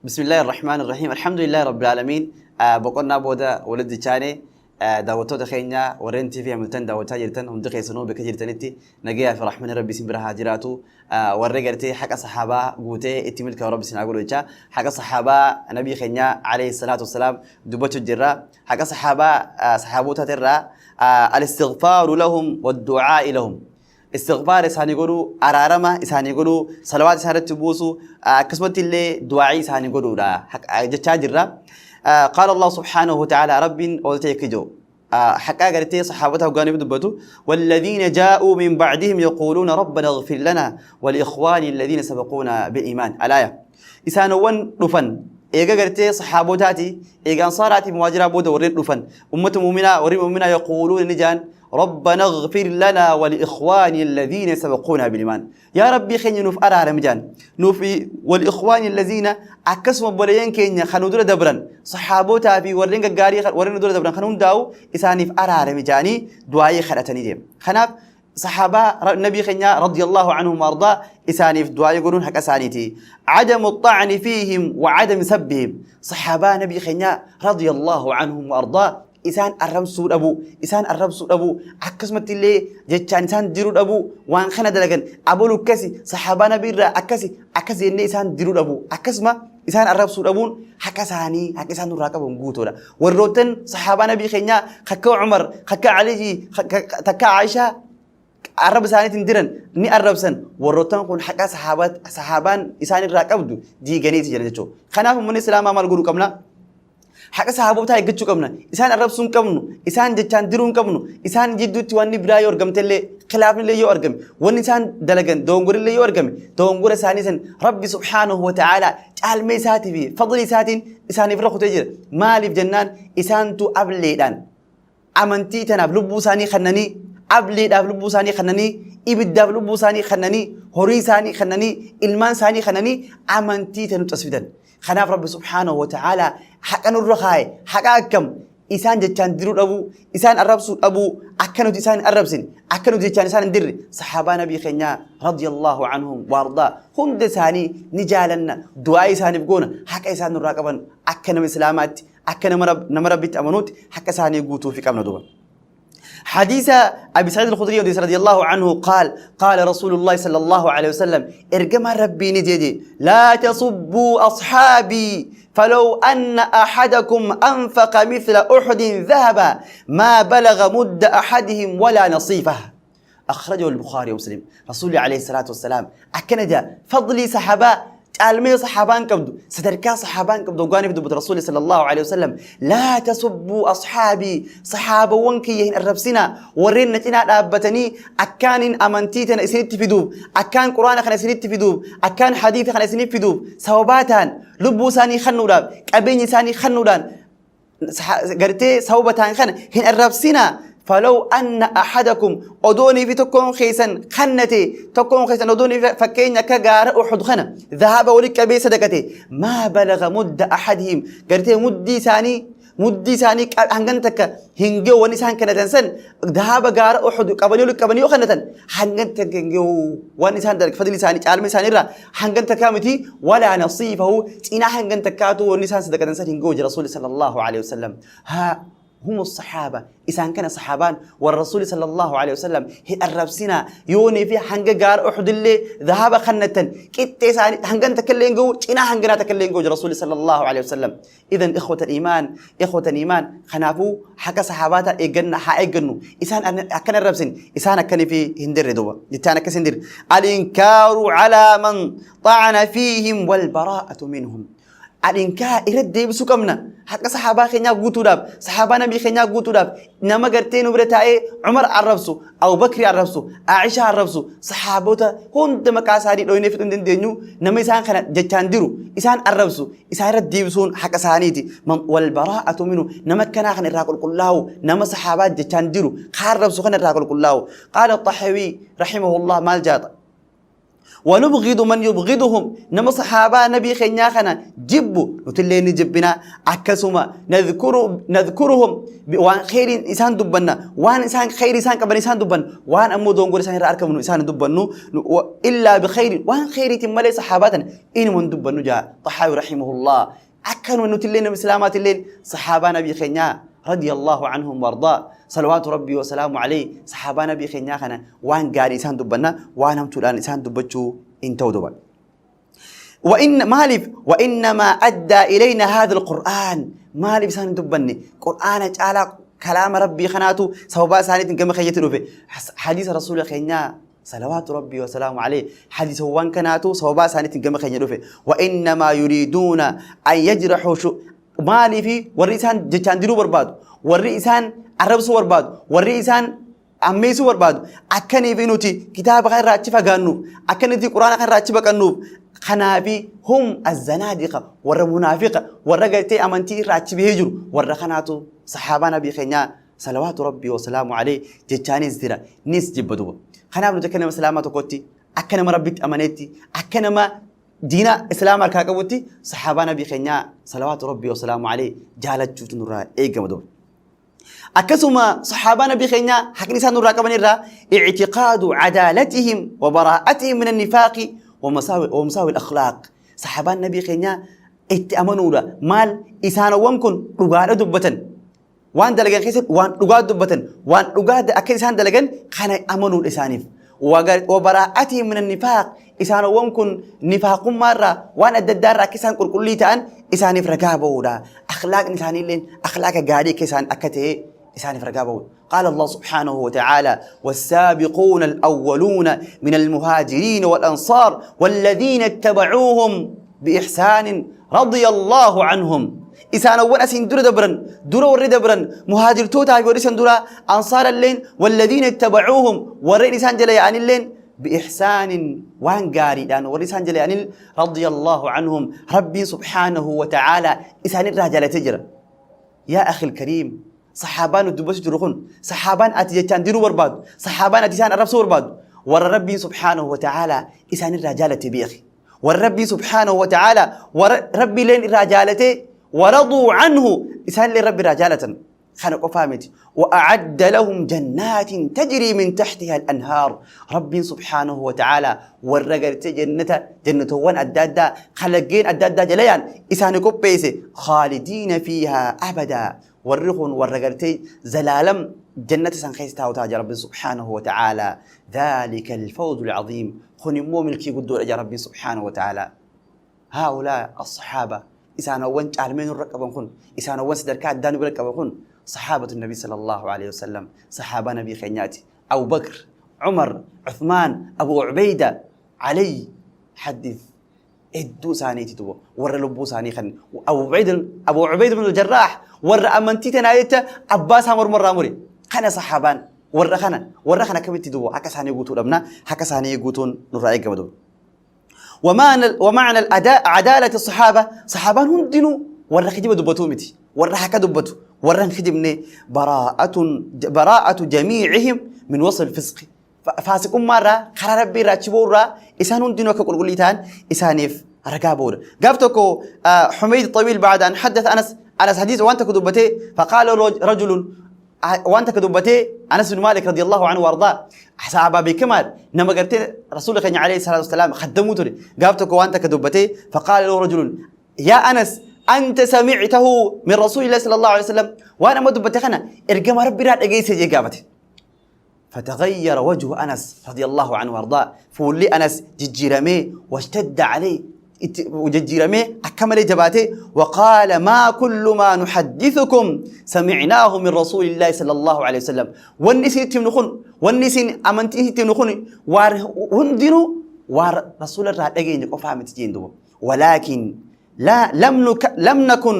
Bismillaahi Rahmaani Rahiim. Alhamdulillaahi Rabbil Aalamiin. Boqonnaa booda walitti chaane daawwattoota keenya warreen TV Hamilton daawwachaa jirtan hundi keessanuu bakka jirtanitti nagayaa fi rahmanni Rabbi isin bira haa jiraatu. Warri gartee haqa sahaabaa guutee itti milkaa'u Rabbi isin haa godhu jecha haqa sahaabaa nabii keenya alayhi salaatu wassalaam dubbachuu jirra. Haqa sahaabaa sahaabota irraa al-istighfaaru lahum wad-du'aa'i lahum. Istighfaara isaanii godhuu, araarama isaanii godhuu, salawaata isaan irratti buusuu, akkasumatti illee du'aa'ii isaanii godhuudha jechaa jirra. Qaala Allah subhaanahu wa ta'ala, Rabbiin ol ta'e kijoo. Haqaa gartee saxaabota hoggaaniif dubbatu: والذين جاءوا من بعدهم يقولون ربنا اغفر لنا ولإخواني الذين سبقونا بالإيمان، الآية. Isaanowwan dhufan eega gartee saxaabotaati, eega ansaaraati, muhaajiraa booda warreen dhufan ummata muuminaa, warri muuminaa يقولون ni jaan: ربنا اغفر لنا ولإخواني الذين سبقونا بالإيمان. يا ربي خيني نوف أرارم جان نوف ولإخواني الذين أكسم بوليين كينيا خنو دور دبرن صحابوتا في ورين غاري ورين دور دبرن خنون داو إسانيف أرارم جاني دعائي خلتني ديم. خناف صحابة النبي خينيا رضي الله عنهم وأرضاه إسانيف دعاء يقولون حق أسانيتي. عدم الطعن فيهم وعدم سبهم. صحابة نبي خينيا رضي الله عنهم وأرضاه isaan arrabsuu dhabuu, isaan arrabsuu dhabuu, akkasumatti illee jechaan isaan diruu dhabuu, waan kana dalagan abalu akkasi saxaabaa nabii irraa akkasi akkasi jennee isaan diruu dhabuu, akkasuma isaan arrabsuu dhabuun haqa isaanii, haqa isaan nurraa qaban guutuudha. Warroottan saxaabaa nabii keenyaa kakka Umar, kakka Aliyyi, takka Aishaa arraba isaaniitiin diran ni arrabsan. Warroottan kun haqa saxaabaan isaan irraa qabdu diiganiiti jiran jechuudha. Kanaaf uummanni Islaamaa maal godhuu qabna? Haqa sahaabotaa eeggachuu qabna. Isaan arrabsuu hin qabnu. Isaan jechaan diruu hin qabnu. Isaan jidduutti wanni biraa yoo argamtellee, khilaafnillee yoo argame, wanni isaan dalagan dogongorillee yoo argame, dogongora isaanii san Rabbi subhaanahu wa ta'aalaa caalmee isaatii fi fadlii isaatiin isaaniif irra kutee jira. Maaliif jennaan, isaantu ableedhaan amantii tanaaf lubbuu isaanii kennanii, ableedhaaf lubbuu isaanii kennanii, ibiddaaf lubbuu isaanii kennanii, horii isaanii kennanii, ilmaan isaanii kennanii amantii tanu tasfidan. Kanaaf Rabbi subhaanahu wa ta'aalaa haqa nurra kaaye, haqa akkam? Isaan jechaan diruu dhabuu, isaan arrabsuu dhabuu, akka nuti isaan hin arrabsine, akka nuti jechaan isaan hin dirre. Saxaabaa nabii keenyaa radiyallahu anhum waardaa hunda isaanii ni jaalanna, du'aa isaaniif goona, haqa isaan nurraa qaban akka nama Islaamaatti, akka nama Rabbitti amanuutti haqa isaanii guutuufi qabna duuba. حديث أبي سعيد الخدري رضي الله عنه قال: قال رسول الله صلى الله عليه وسلم، إرجم ربي نجدي: لا تسبوا أصحابي، فلو أن أحدكم أنفق مثل أحد ذهبا ما بلغ مد أحدهم ولا نصيفه. أخرجه البخاري ومسلم. رسول عليه الصلاة والسلام أكنجا فضلي صحابة caalmee saxaabaan qabdu, sadarkaa saxaabaan qabdu hoggaaniif dubbatu Rasuulli sallallahu alaihi wasallam: لا تسبوا أصحابي, saxaabawwan kiyya hin arrabsinaa. Warreen na cinaa dhaabbatanii akkaanin amantii tana isinitti fiduuf, akkaan Quraana kana isinitti fiduuf, akkaan hadiisa kana isinitti fiduuf sababaa ta'an, lubbuu isaanii kennuudhaaf, qabeenya isaanii kennuudhaan gartee sababa ta'an kana hin arrabsinaa. فلو أن أحدكم, odoonii fi tokkoon keessan kannate, tokkoon keessan odoonii fakkeenya akka gaara Uhud kana ذهب walitti qabee sadaqate, ما بلغ مد أحدهم, gartee muddii isaanii hangan takka hin gahu. Wanni isaan kennatan san ذهب gaara Uhud qabanii walitti qabanii yoo kennatan hangan takka hin gahu. Waan isaan dalagan, fadli isaanii, caalma isaanii irraa hangan takkaa miti, ولا نصيفه, cinaa hangan takkaatu wanni isaan sadaqatan san hin gahu jira Rasuulli sallallahu alaihi wasallam. Haa هم الصحابة, إسان كان صحابان والرسول صلى الله عليه وسلم هي الربسنا يوني في حنق قار أحد اللي ذهب خنة كت هنقن تكلين جو تنا هنقنا تكلين جو رسول صلى الله عليه وسلم. إذا إخوة الإيمان، إخوة الإيمان، خنافو حكى صحاباتا إيجنا حا إيجنو إسان أكن الربسن إسان أكن في هندر دوبا جتانا كسندر. الإنكار على من طعن فيهم والبراءة منهم. الإنكار irra deebisuu qabna haqa saxaabaa keenyaa guutuudhaaf, saxaabaa nabii keenyaa guutuudhaaf. Nama gartee nu bira taa'ee Umar arrabsu, Abubakri arrabsu, Aishaa arrabsu, saxaabota hunda maqaa isaanii dhoynee fixuu hin dandeenyu, nama isaan kana jechaan diru, isaan arrabsu, isaan irra deebisuun haqa isaaniiti. والبراءة منه, nama akkanaa kana irraa qulqullaa'u, nama saxaabaa jechaan diru ka arrabsu kana irraa qulqullaa'u. قال الطحاوي رحمه الله, maal jaata? ونبغض من يبغضهم، نما صحابة نبي خنيا خنا جبو نتلين جبنا. أكسما نذكرهم وان خير إنسان دبنا، وان إنسان خير إنسان كبر إنسان دبن، وان أمو دونغور إنسان رأركم إنسان دبنو إلا بخير، وان خير تملي صحابة إن من دبنو. جاء طحاوي رحمه الله أكنوا نتلين مسلمات الليل صحابة نبي خنيا رضي الله عنهم وارضاه صلوات ربي وسلامه عليه. صحابة نبي خنيا خنا وان قال إنسان دبنا، وان هم تقول إنسان دبتشو إن تودوا. وإن مالف وإنما أدى إلينا هذا القرآن، مالف إنسان دبني قرآن تعالى كلام ربي خناتو سوبا سانيت كما خيتلو في حديث رسول خنيا صلوات ربي وسلامه عليه، حديث وان كناتو سوبا سانيت كما خيتلو في. وإنما يريدون أن يجرحوا شو مالي في والرئيسان جتانديرو برباد، والرئيسان عربسو برباد، والرئيسان أميسو برباد. أكني في نوتي كتاب غير راتشفا قانو، أكني في قرآن غير راتشفا قانو. خنابي هم الزنادقة ور منافقة ور قلتي أمنتي راتشبه هجر ور خناتو صحابة نبي خنيا صلوات ربي وسلامه عليه جتاني زدرا نيس جبدو. خناب نتكلم سلامة كوتي أكنما ربي أمانتي أكنما دينا إسلام الكاكبوتي صحابة نبي خنيا صلوات ربي وسلامه عليه جالت جوت نورا إيه جمدو. أكسما صحابة نبي خنيا حكني سان نورا كمان الرا اعتقاد عدالتهم وبراءتهم من النفاق ومساوي الأخلاق. صحابة النبي خنيا اتأمنوا له مال إسان ومكن رجال دبتن وان دلجن خسب وان رجال دبتن وان رجال أكيد إسان دلجن خنا أمنوا الإسانيف وبراءتهم من النفاق. إسان ومكن نفاق مرة وان الدار كيسان كل كليتان إسانيف رجابوا له أخلاق إنساني لين أخلاق جاري كيسان أكته إسانيف رجابوا. قال الله سبحانه وتعالى والسابقون الأولون من المهاجرين والأنصار والذين اتبعوهم بإحسان رضي الله عنهم. إسان أول أسين دور دبرن دور ور دبرن مهاجر توتا يوريسن دورا أنصار اللين والذين اتبعوهم ورين إسان جلي عن اللين بإحسان وان قاري لأنه وريسان جلي عن رضي الله عنهم. ربي سبحانه وتعالى إسان الرجال تجرى. يا أخي الكريم صحابان الدبس جرخون صحابان أتيتان ديرو برباد صحابان أتيتان الرب برباد ور ربي سبحانه وتعالى إسان الرجال تبيخي والربي سبحانه وتعالى وربي لين الرجالته ورضوا عنه إسان لرب رجالة خلق فامت وأعد لهم جنات تجري من تحتها الأنهار. ربي سبحانه وتعالى والرجل جنة جنة وان أدادا خلقين أدادا جليان إسان كوبيس خالدين فيها أبدا والرخون والرجلتي زلالم جنة سنخيس تاوتا ربي سبحانه وتعالى. ذلك الفوز العظيم خن مؤمن كي قدور يا ربي سبحانه وتعالى. هؤلاء الصحابة إسان وان تعلمين الركب خن إسان وان سدركات دانو بركب خن صحابة النبي صلى الله عليه وسلم صحابة نبي خينياتي أبو بكر عمر عثمان أبو عبيدة علي حدث إدو سانيتي تو ور لبو ساني خن أبو عبيد بن الجراح ور أمنتي تنايته عباس عمر مراموري خنا صحابان ور خنا كمتي دو هكا ساني يقولون أبنا هكا ساني يقولون نرأي كمدو. ومعنى الأداء عدالة الصحابة صحابان هم دينو ور خدمة دبتومتي ور حكا دبتو ور خدمني براءة جميعهم من وصل الفسق فاسق مرة خرا ربي راتشبورا إسانون دينو كقول قوليتان إسانيف رقابور قافتكو حميد الطويل بعد أن حدث أنس حديث وأنت كدبتي فقال رجل وأنت كدبتي أنس بن مالك رضي الله عنه وأرضاه صحابة بكمال نما قرتي رسول الله عليه الصلاة والسلام خدموه تري قافتكو وأنت كدبتي فقال له رجل يا أنس أنت سمعته من رسول الله صلى الله عليه وسلم وأنا ما دبتي خنا إرجم ربي راد أجيس جابتي. فتغير وجه أنس رضي الله عنه وأرضاه فولي أنس ججرمي واشتد عليه وججرمي أكمل جباته وقال ما كل ما نحدثكم سمعناه من رسول الله صلى الله عليه وسلم والنسي تمنخون والنسي أمنتيه تمنخون وندروا وار رسول الله أجين قفامة جندو ولكن لا لم نكن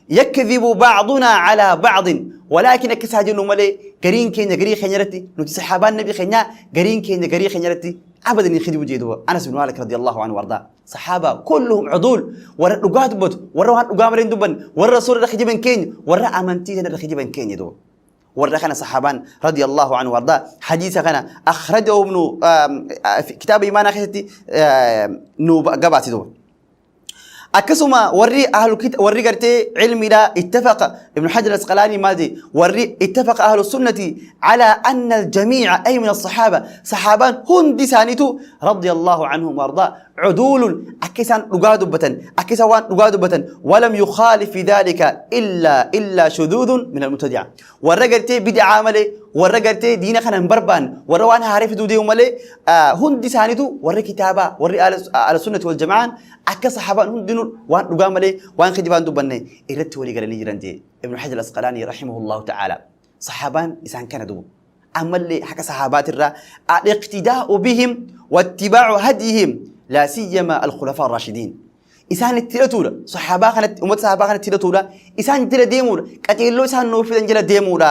يكذب بعضنا على بعض ولكن أكساجن ملي قرين كين قري خنيرتي نتسحابان النبي خنيا قرين كين قري خنيرتي أبدا يخدم جيدوا. أنس بن مالك رضي الله عنه وأرضاه صحابة كلهم عدول ورا رقاد بوت ورا رقامرين دبن ورا رسول الله خدمن كين ورا أمنتي أنا خدمن كين يدو. Warra kana sahaabaan radiyallahu anhu wardaa hadiisa kana akhrajahu ibnu kitaaba imaanaa keessatti nu gabaase duuba. Akkasuma warri ahlu warri gartee cilmiidha ittafaqa Ibn Hajar Asqalaanii maal jedhe warri ittafaqa ahlu sunnati ala anna aljamiica ay min as-sahaaba sahaabaan hundi isaaniitu radiyallahu anhum wardaa cuduulun akka isaan dhugaa dubbatan akka isaan waan dhugaa dubbatan walam yukhaalif fi dhalika illa shuduudun min al-mubtadi'a warra gartee bid'aa malee warra gartee diina kana hin barbaanne warra waan haaree fiduu deemu malee hundi isaaniitu warri kitaabaa warri ahlu sunnati wal jama'aan akka sahaabaan hundinuu waan dhugaa malee waan kijibaa hin dubbanne irratti walii galanii jiran jee Ibn Hajar Asqalaanii rahimahullahu ta'ala. Sahaabaan isaan kana dubu. Ammallee haqa sahaabaatirraa al-iqtidaa'u bihim wattibaa'u hadihim laa siyyama al-khulafaa ar-raashidiin. Isaan itti hidhatuudha. Sahaabaa kanatti uummata sahaabaa kanatti hidhatuudha. Isaan jala deemuudha. Qajeelloo isaan nuuf fidan jala deemuudha.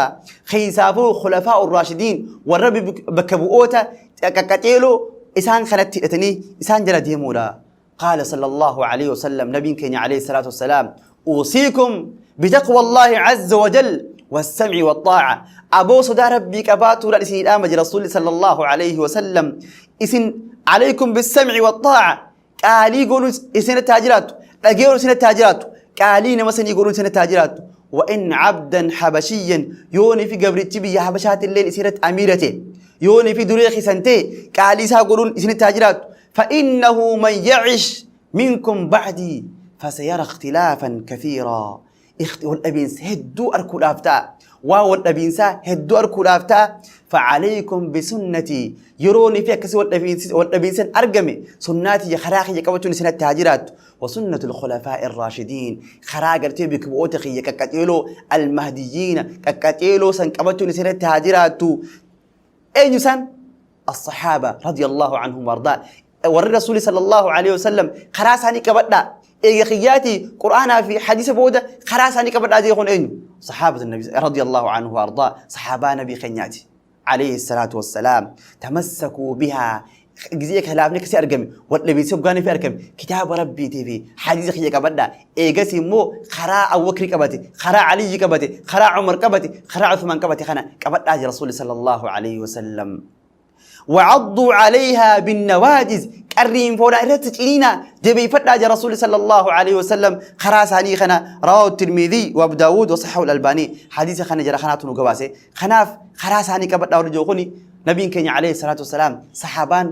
Keessaafuu khulafaa ar-raashidiin warra bakka bu'oota qaqqaceeloo isaan kanatti hidhatanii isaan jala deemuudha. Qaala sallallahu alayhi wa sallam nabiin keenya alayhi salaatu wassalaam uusiikum bitaqwa Allaahi azza wa jal wassam'i waxxaa'a aboo sodaa rabbii qabaatuudhaan isinii dhaama jira rasuulli sallallahu alayhi wa sallam isin alaykum bissam'i waxxaa'a qaalii godhuun isinatti haa jiraattu dhageeruun isinatti haa jiraattu qaalii nama sanii godhuun isinatti haa jiraattu وإن عبدا حبشيا يوني في قبرتي بيا حبشات الليل إسيرت أميرته يوني في دريخ سنتي قالي ساقولون إسنت هاجرات فإنه من يعش منكم بعدي فسيرى اختلافا كثيرا والأبينس هدو أركو الأفتاء واو الأبينسا هدو أركو الأفتاء فعليكم بسنتي يروني فيها كسي والأبينسان أرقمي سناتي خراخي يكوتون سنة تهاجرات وسنة الخلفاء الراشدين خراجرتي بكبوتخي ككتيلو المهديين ككتيلو سنكبتون سنة تهاجرات أين سن الصحابة رضي الله عنهم وارضاه والرسول صلى الله عليه وسلم خراساني كبدا إيه خياتي قرآن في حديث بودا خراساني كبدا دي يكون أين صحابة النبي رضي الله عنه وارضاه صحابة نبي خنياتي عليه الصلاة والسلام تمسكوا بها ጊዜ ከላፍኒ kasi argame waldhabiinsi hoggaanii fi argame kitaaba rabbiitii fi hadiisa kiyya qabadha eegas immoo karaa Abubakrii qabate karaa Aliyyi qabate karaa Umar qabate karaa Uthmaan qabate kana qabadhaa jira Rasuulli sallallahu alaihi wasallam. وعضوا عليها بالنواجز قرين فونا إرت چنينا جبي فدا جا رسول صلى الله عليه وسلم خراساني خنا رواه الترمذي وابو داود وصححه الألباني حديث خنا جرى خنا تنو قباسي خناف خراساني كبدا ورجو نبيين كenya عليه الصلاة والسلام صحابان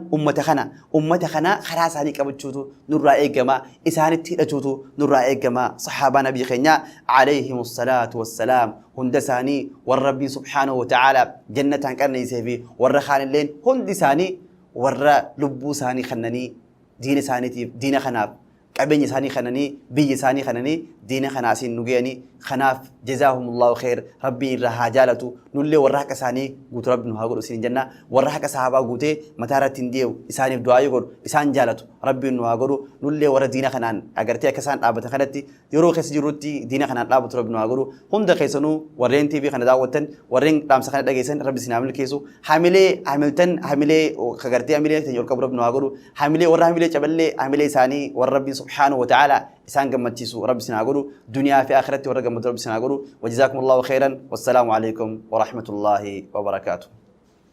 أمة خنا خراساني قبچوتو نرى إيجما إسانتي hidhachuutu nurraa eegama sahaabaa nabii keenya عليهم الصلاة والسلام hunda isaanii warra rabbiin subhaanahu wa ta'ala jannataan qanneessee fi warra kaanilleen hundi isaanii warra lubbuu isaanii kennanii diina isaaniitiif diina kanaaf qabeenya isaanii kennanii biyya isaanii kennanii diina kanaasiin nu ga'anii kanaaf jazaahumullahu kheer rabbiin irraa haa jaalatu nullee warra haqa isaanii guutu rabbi nu haa godhu isin jenna warra haqa sahaabaa guutee mataa irratti hin deewu isaaniif du'aa godhu isaan jaalatu rabbiin nu haa godhu nullee warra diina kanaan agartee akka isaan dhaabbatan kanatti yeroo keessa jirrutti diina kanaan dhaabbatu rabbi nu haa godhu hunda keessanuu warreen TV kana daawwattan warreen dhaamsa kana dhageessan rabbi isin haa milkeessu hamilee hamiltan hamilee agartee hamilee teenya ol qabu rabbi nu haa godhu hamilee warra hamilee caballee hamilee isaanii warra rabbiin subhaanahu wa ta'ala isaan gammachiisu rabbi isin haa godhu duniyaa fi akhiratti warra gammadu rabbi isin haa godhu وجزاكم الله خيرا والسلام عليكم ورحمة الله وبركاته.